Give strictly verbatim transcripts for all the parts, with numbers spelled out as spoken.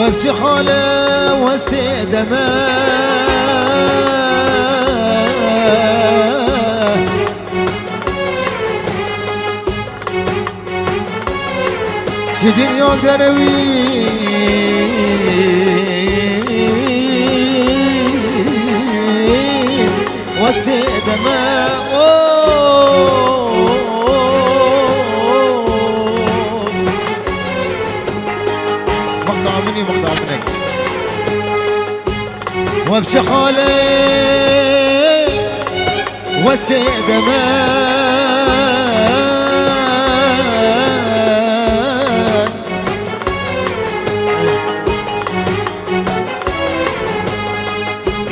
Ev çi hal e, wesê deme. Çi dinya derewî, wesê deme. Oh. Mexda minî, mexda minek. Wef çi hal e, wesê deme.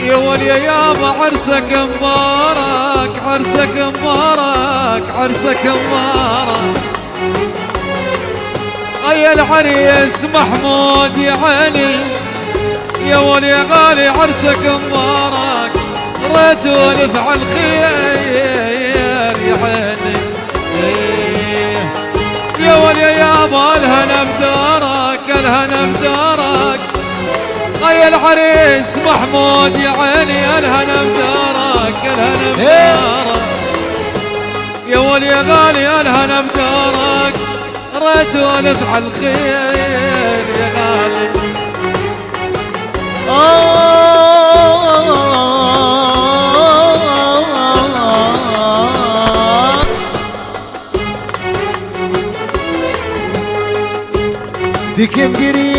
يا ولي يابا عرسك مبارك، عرسك مبارك، عرسك مبارك. أي العريس محمود يا عيني، يا ولي غالي عرسك مبارك، ريت ونفع الخير يا عيني. إيه. يا ولي يابا الهنا بدارك، الهنا بدارك. أي العريس محمود يا عيني، الهنا بدارك، الهنا بدارك. يا ولي يا غالي الهنا بدارك، ريت ونفع الخير يا غالي. آه. Dikim girî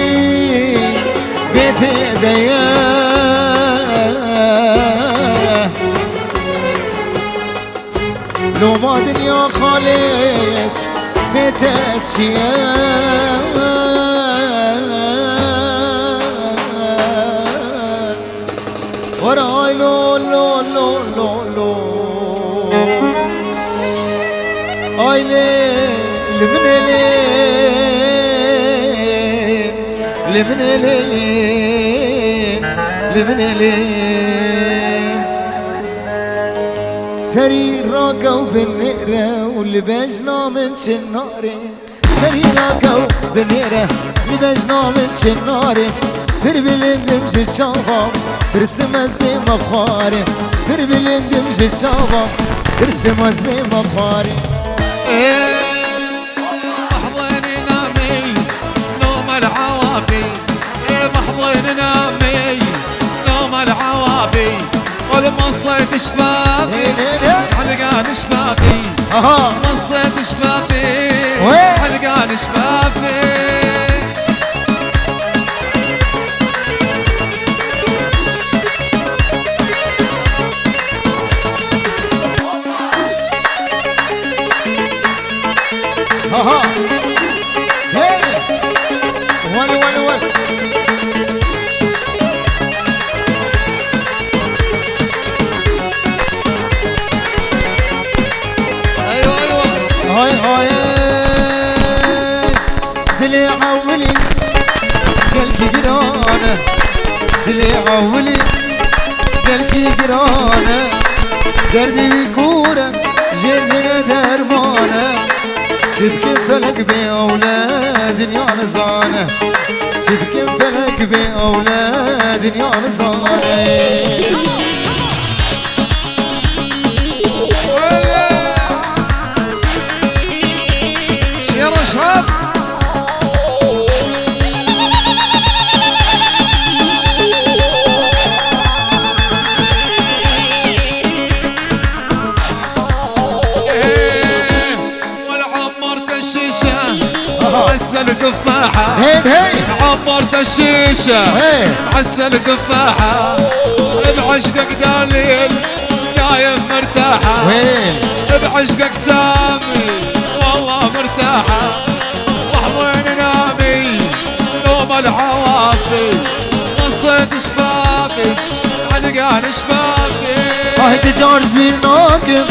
bê pêdeye. Loma dinya xalêt bê te çi ye? Were ay lo, lo, lo, lo, lo. Ay lê, li min ê lê, li min ê lê, li min ê lê. Serî rake û binêre û li bejna min çi nare. Serî rake û binêre, li bejna min çi nare. Pir bilind im ji çavan, tirsim ez bême xwarê. Pir bilind im ji çavan, tirsim ez bême xwarê. Ê, محضن نامي، نوم العوافي. ê mehwên namê, noma li awafî. Ol masê dişbabî, helgan şbabî. Aha. Masê dişbabî, helgan şbabî. Aha. Hey. Wan, wan, wan. Aywa, aywa. Hay, hay. Dilê ewilî gelkî giran e. Dilê ewilî gelkî giran e. Derdê wî kûr e, jêr nîne derman e. Çi bikim felek bê ewle dinya nizane. Çi bikim felek bê ewle dinya nizane. Şêro şap. والعمر تشيشة، عسل تفاحة. هين، هين. عمر تشيشة، هين. عسل تفاحة. بعشقك دليل، نايم مرتاحة. وين؟ بعشقك سامي، والله مرتاحة. وحضن نامي، نوم العوافي. قصيت شبابك، علقان شبابك. آه، تجار زوير ناكم.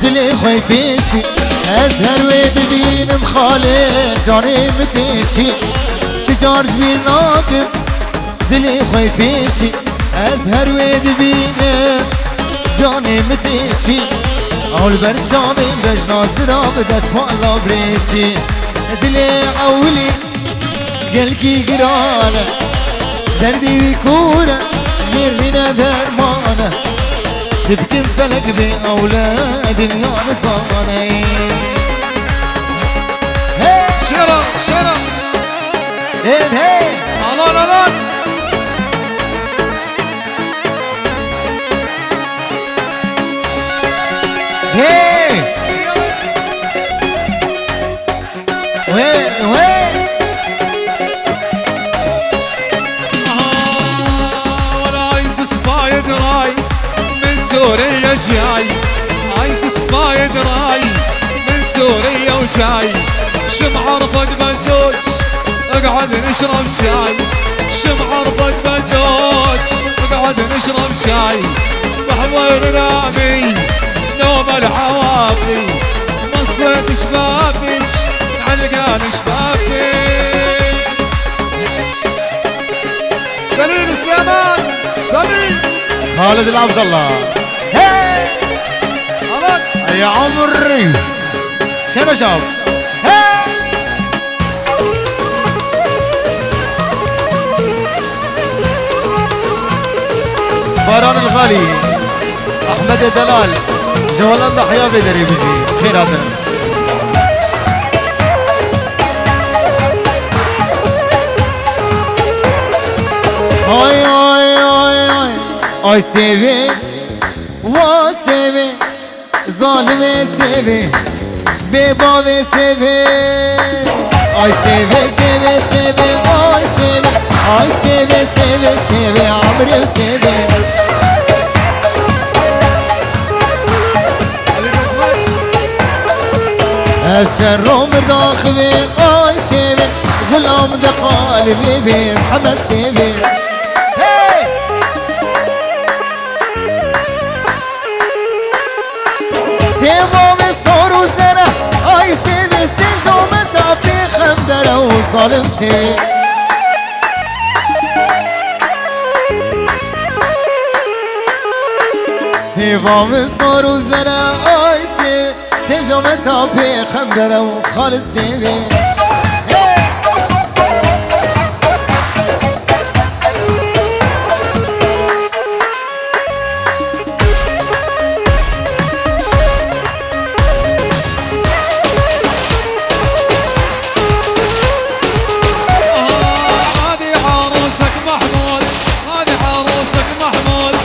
Dilê xwe pêşî, ez her wê dibînim xalê canê min têşî. Dicar ji bîr nakim, dilê xwe pêşî, ez her wê dibînim canê min têşî. Ew li ber çavê bejna zira bi destmala birêşî. Dilê ewilî Gelkî giran e, derdê wî kûr e, jêr nîne derman e. Çi bikim felek bê ewle dinya nizane. Hey! Şêra, şêra. Hey, hey! Alan, alan! Hey! Wê, wê. Aha, wela ay sisbayê diray, min zorê ye ciyay. Ay sisbayê diray, min zorê ye ciyay. Şim arfet ben doç, اقعد نشرب شاي. شم عرفت بن دوç, اقعد نشرب شاي. بحضر نامي، نوم العوافي. مصيت شبابك، علقان شبابي. دليل سليمان، سمي. خالد العبد الله. هي. خالد. يا عمري. شنو شاب؟ هي. Baran el Xalî, Ahmedê Delal, ji Holanda heya vê derê bijî. Xêr hatin. Ay, ay, ay, ay. Ay sêvê, wa sêvê. Zalimê sêvê, bê bavê sêvê. Ay sêvê, sêvê, sêvê, ay sêvê. Ay sêvê, sêvê, sêvê, emrê sêvê. Ev şero mirdaxivê, ay sêvê. Xulam de qalivê bê, Mihemed sêvê. Hey! Sêva ve sor û zere, ay sêvê sêjo me ta pêxembere û zalim sêvê. Sêva ve sor û zere, ay sê-, sêjo me ta pêxembere û Xalid sêvê. Hey! هذه عروسك محمود، هذه عروسك محمود،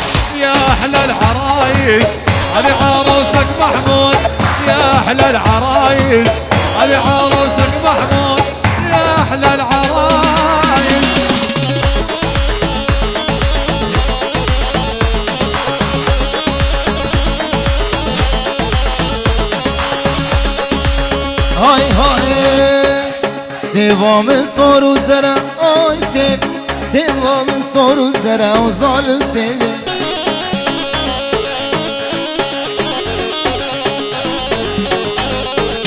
يا أحلى العرايس. هذه عروسك محمود، يا أحلى العرايس. هذه عروسك محمود، يا أحلى العرايس. Hay hay. Sêva min sor û zere, ay sêv. Sêva min sor û zere û zalim sêvê.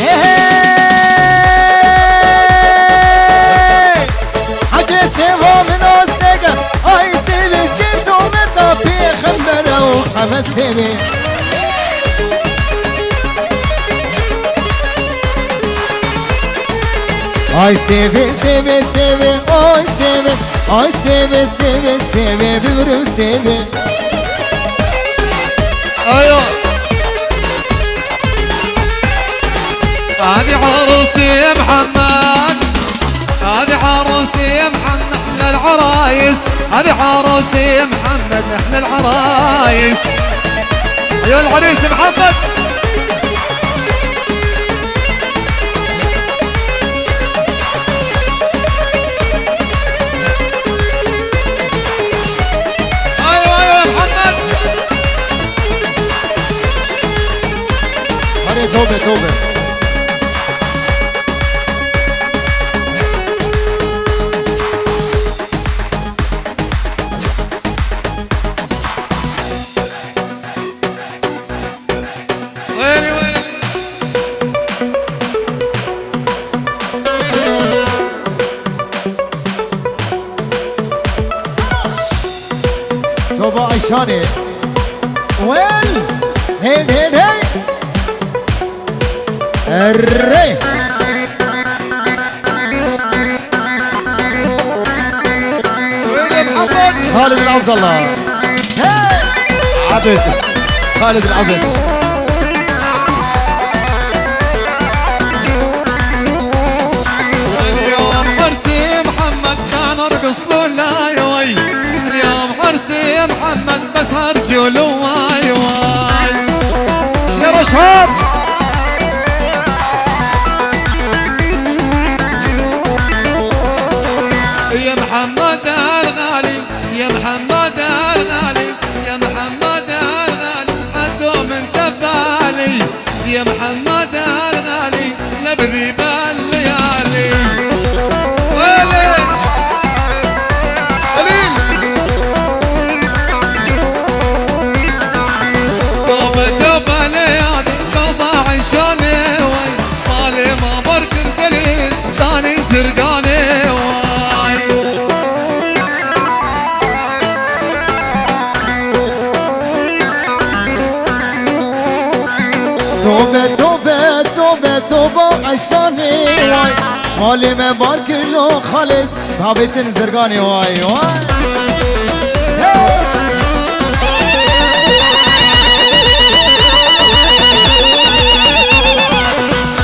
Hey, hey! Hecê sêva min asteke, ay sêvê sêv jometa pêxembere û xeme sêvê. Ay sêvê, sêvê, sêvê, ay sêvê, ay sêvê, sêvê, sêvê, bibirim sêvê. Ayo. هذه عروسي يا محمد، هذه عروسي يا محمد، احنا العرايس. هذه عروسي يا محمد، احنا العرايس. ايوه العريس محمد. ايوه، ايوه يا محمد. Hadi tövbe, tövbe. Wêrê, wêrê. Toba Ayşanê. Wel. Hey, hey, hey. Erre. خالد العبد الله. هي! عبد. خالد العبد. اليوم عرسي محمد، كان ارقص له لا يوي. اليوم عرسي محمد، بس هرجي له واي واي. شير شهاب. يا محمد الغالي، يا محمد الغالي، يا محمد الغالي، حتى من تبالي. يا محمد الغالي، لبذي بالليالي. ويلي. قليل. توبة، توبة ليالي، توبة عشاني وي. مالي ما بركن قليل، ثاني زرقاني وي. Tobe, tobe, tobe, tobe, eşanê way. Malê me bar kir lo Xalid, davêtin zirganê way, way. Hey!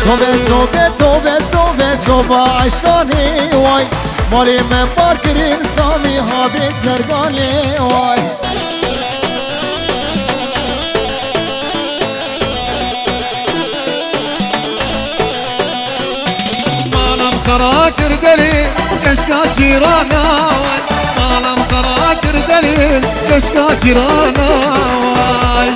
Tobe, tobe, tobe, tobe, tobe, eşanê way. Malê me bar kirin Samî, havêt zerganê way. Malam xera kir derê, keşka cîrana way. Malam xera kir derê, keşka cîrana way.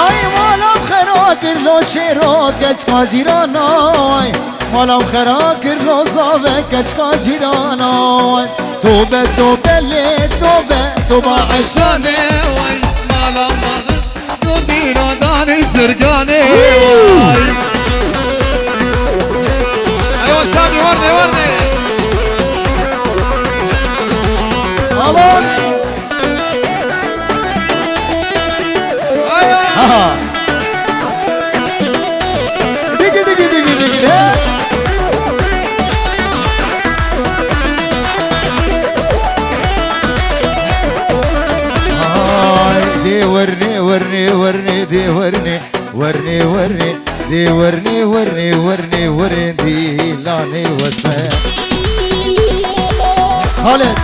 Ay, malam xera kir lo şêro, keşka cîrana way. Malam xera kir lo zave, keşka cîrana way. Tobe, tobe lê, tobe, toba eşanê way. Malam xera kir lo dîna danê zirganê way. Eywa Samî, werne, werne. Alon. Aha. Digi, digi, digi, digi, he. Ay, dê wernê, wernê, wernê, dê wernê. Wernê, wernê, dê wernê, wernê, wernê, wernê, dîlanê wesme. Xalid.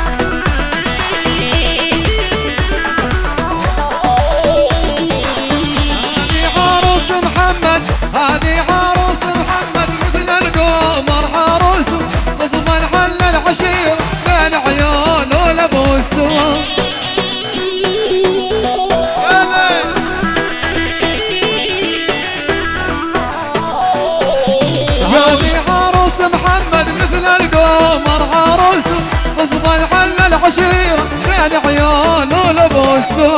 هذه عروس محمد، هذه عروس محمد، مثل القمر عروس، غصبا حل العشير بين عيونه لبوسه. هذه عروس محمد مثل القمر عروس، غصبا حل العشيرة بين عيال ولبوسه.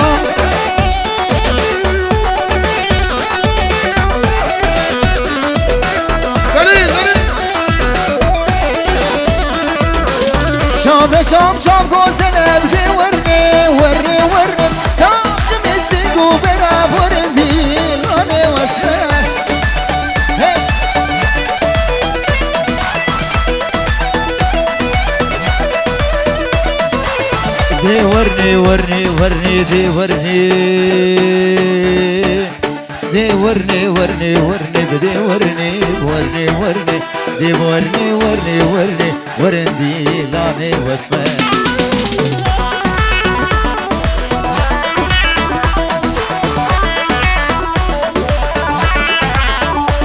Şabe şam şam gozel evde werne, werne, werne. Daximê sing û bera werin dîlanê wesme. Hey! Dê wernê, wernê, wernê, dê wernê. Dê wernê, wernê, wernê, bi dê wernê, wernê, wernê, dê wernê, wernê, wernê, werin dîlanê wesme.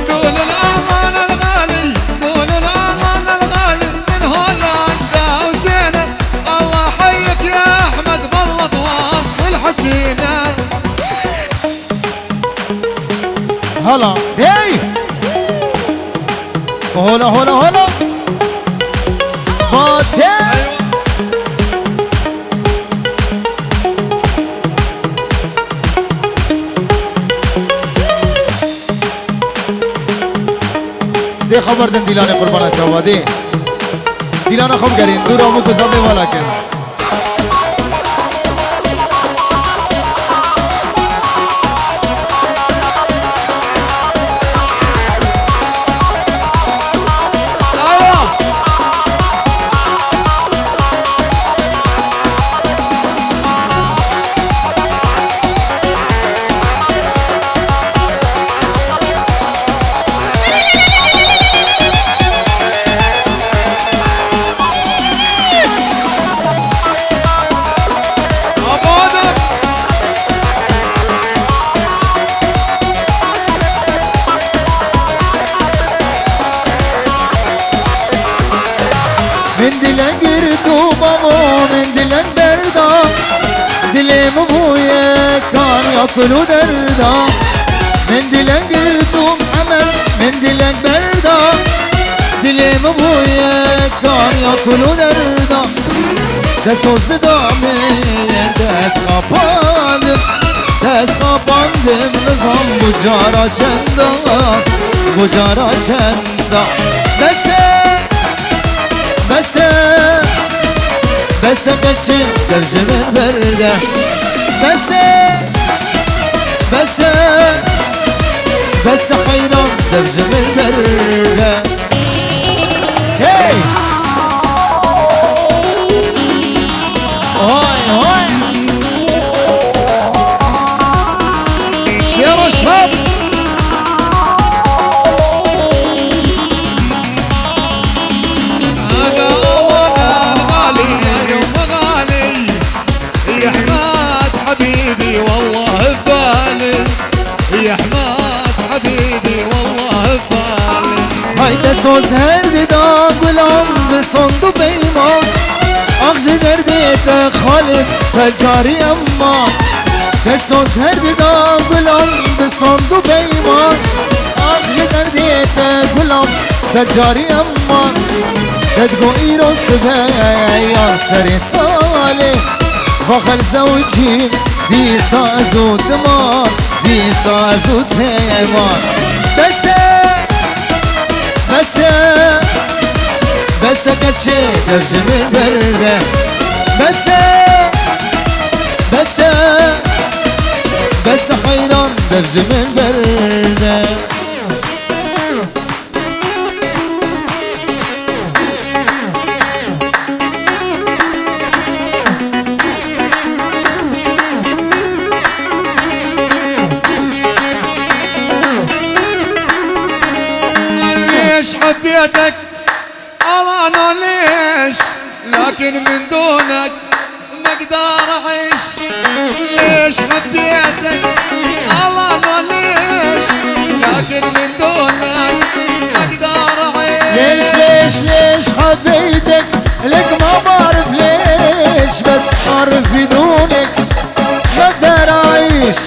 قول الأمان الغالي، قول الأمان الغالي، من هولندا وجينا. الله حيك يا أحمد، بالله توصل حكينا. Hala. Hey! Hola, hola, hola. Fatih! Dê xeber din dîlanê qurbana çawa dê. Dîlana xwe bigerîn, dûra hemû ku zaf dê vala kin. Dilê min bûye kaniya kul û derda. Min dilek girtum hemen, min dilek berda. Dilê min bûye kaniya kul û derda. Dest soz dida min, dest qapandim. Dest qapandim, nizam bu cara çenda, bu cara çenda. Bes e, bes e, bes e, keçim dev ji min berde. Bes e, bes e, bes e, heyran dev ji min berde. Hey! Hay, hay! Şêro şab! هذا أمل الغالي، يوم غالي، يا حماد حبيبي والله ببالي، يا حماد حبيبي والله ببالي. Hayde soz her dida gulam bi sond û peyman. Ax ji derdê te Xalid secarî emma. Te soz her dida gulam bi sond û peyman. Ax ji derdê te gulam secarî emma. Te digo îro sibe ya serê salê. Vaxel zewcîn dîsa ez û dima. Dîsa ez û tema. Bes e, bes e, bes e, keçê dev ji min berde. Bes e, bes e, bes e, heyran dev ji min berde. ليش حبيتك؟ الله أنا ليش؟ لكن من دونك ما اقدر اعيش. ليش حبيتك؟ الله انا ليش؟ لكن من دونك ما اقدر اعيش. ليش، ليش، ليش حبيتك؟ لك ما بعرف ليش، بس اعرف بدونك ما اقدر اعيش.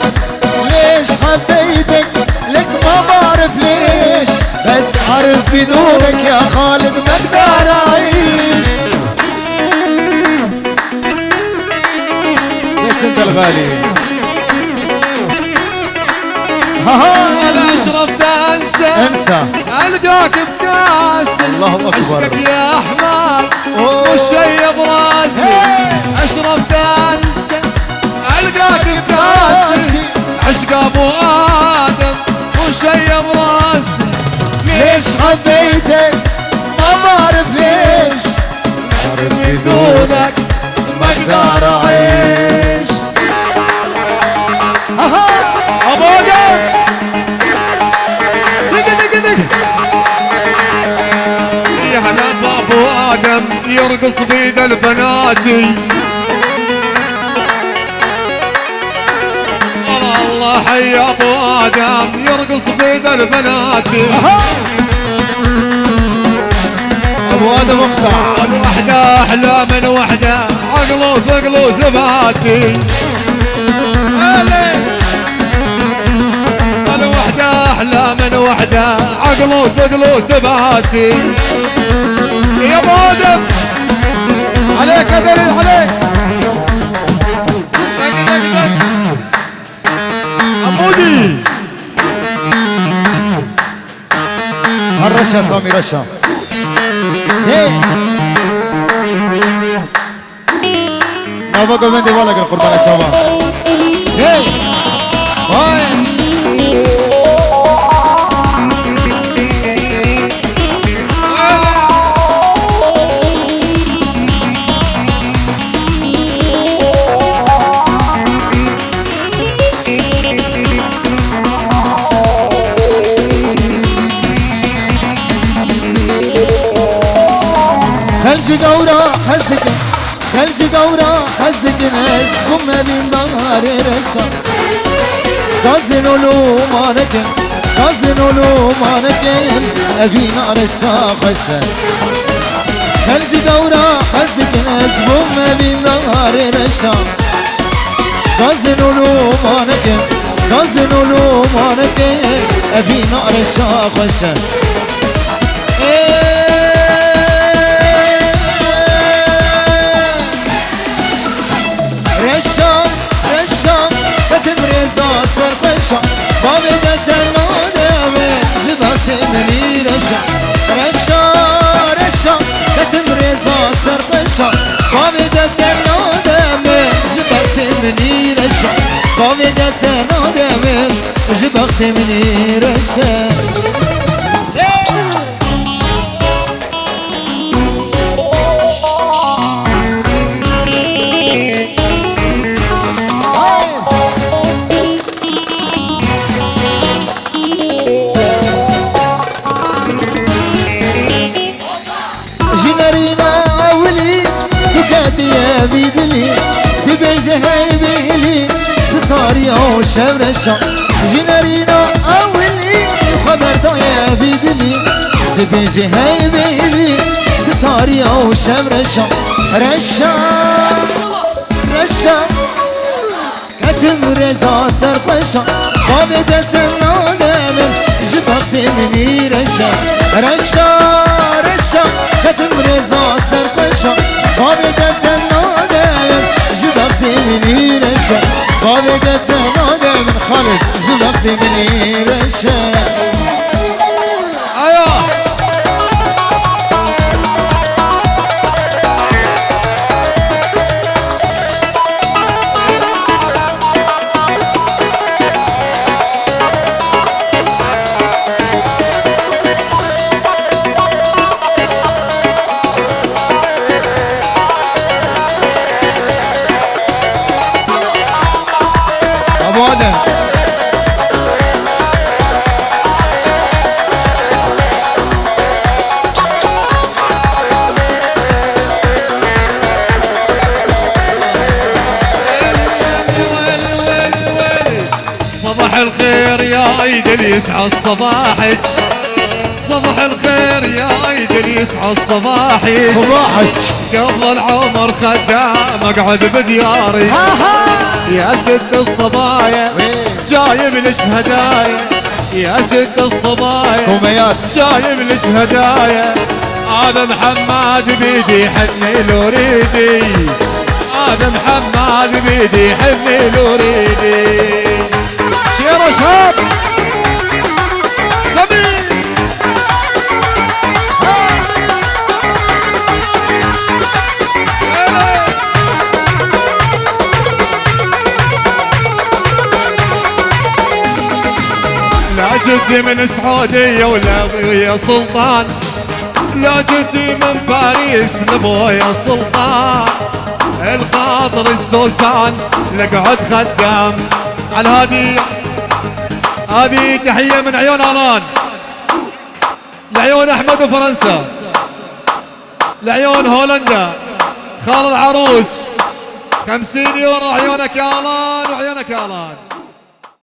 ليش حبيتك؟ لك ما بعرف ليش، بس اعرف بدونك يا خالد ما اقدر اعيش. بس انت الغالي. ها ها. انا اشرف تنسى. انسى. القاك بكاس. الله اكبر. عشقك يا احمد. اوه. والشي براسي. هي. اشرف تنسى. القاك بكاس. عشق ابو ادم. والشي براسي. ليش حبيتك؟ ما بعرف ليش. من دونك ما اقدر اعيش. اها. ابو ادم. دق، دق، دق. يا هلا بابو ادم يرقص بيد البناتي. الله حي ابو ادم يرقص بيد البنات. أها. ابو ادم اقطع. الوحده احلى من وحده، عقل وثقل وثباتي. الوحده احلى من وحده، عقل وثقل وثباتي. يا ابو ادم، عليك يا دليل، عليك. عمودي. هالرشا سامي رشا. هي. نافا قومندي والا قال قربان السما. هي. هاي. خەلکی گەورە حەز دەکەن، خەلکی گەورە حەز دەکەن، ئەس بوومە بیندارێ رەشە. گازێن و لۆمانەکەن، گازێن و لۆمانەکەن، ئەڤی نارەشە خەشە. خەلکی گەورە حەز دەکەن، ئەس بوومە بیندارێ رەشە. Gazin û lûmaneke, gazin û lûmaneke, evîna reşa xweş e. Ê! Reşa, reşa, hetim rêza serxweşa, bavê de tena deme, ji bextê min î reşa. Reşa, reşa, hetim rêza serxweşa, bavê de tena deme, ji bextê min î reşa. Bavê de tena deme, ji bextê min î reşa. Ji nerîna ewilî tu ketiye vî dilî, dibêje hey bêlî, di tariya û şevreşa. Ji nerîna ewilî xwe berdaye vî dilî, dibêje hey bêlî, di tariya û şevreşa. Reşa, reşa. Ketim rêza serxweşa, bavê de tena de min, ji bextê min î reşa. Reşa, reşa, ketim rêza serxweşa, bavê de tena de min, ji bextê min î reşa. Bavê de tena de min, Xalid, ji bextê min î reşa. Aya! Abone. صباح الخير يا عيد اليسعد صباحك. صباح الخير يا عيد اليسعد صباحك. صباحك. قبل العمر خدام اقعد بديارك. ها ها. يا ست الصبايا. وين؟ جايب لك هدايا. يا ست الصبايا. كوميات. جايب لك هدايا. هذا محمد بيدي حني لوريدي. هذا محمد بيدي حني لوريدي. شيرة شاب. سمير. لا جدي من سعودية ولا أبويا سلطان. لا جدي من باريس لبويا سلطان. الخاطر الزوزان لقعد خدام. على هادي، هادي تحية من عيون آلان، لعيون أحمد وفرنسا، لعيون هولندا، خال العروس. خمسين يورو، عيونك يا آلان وعيونك يا آلان.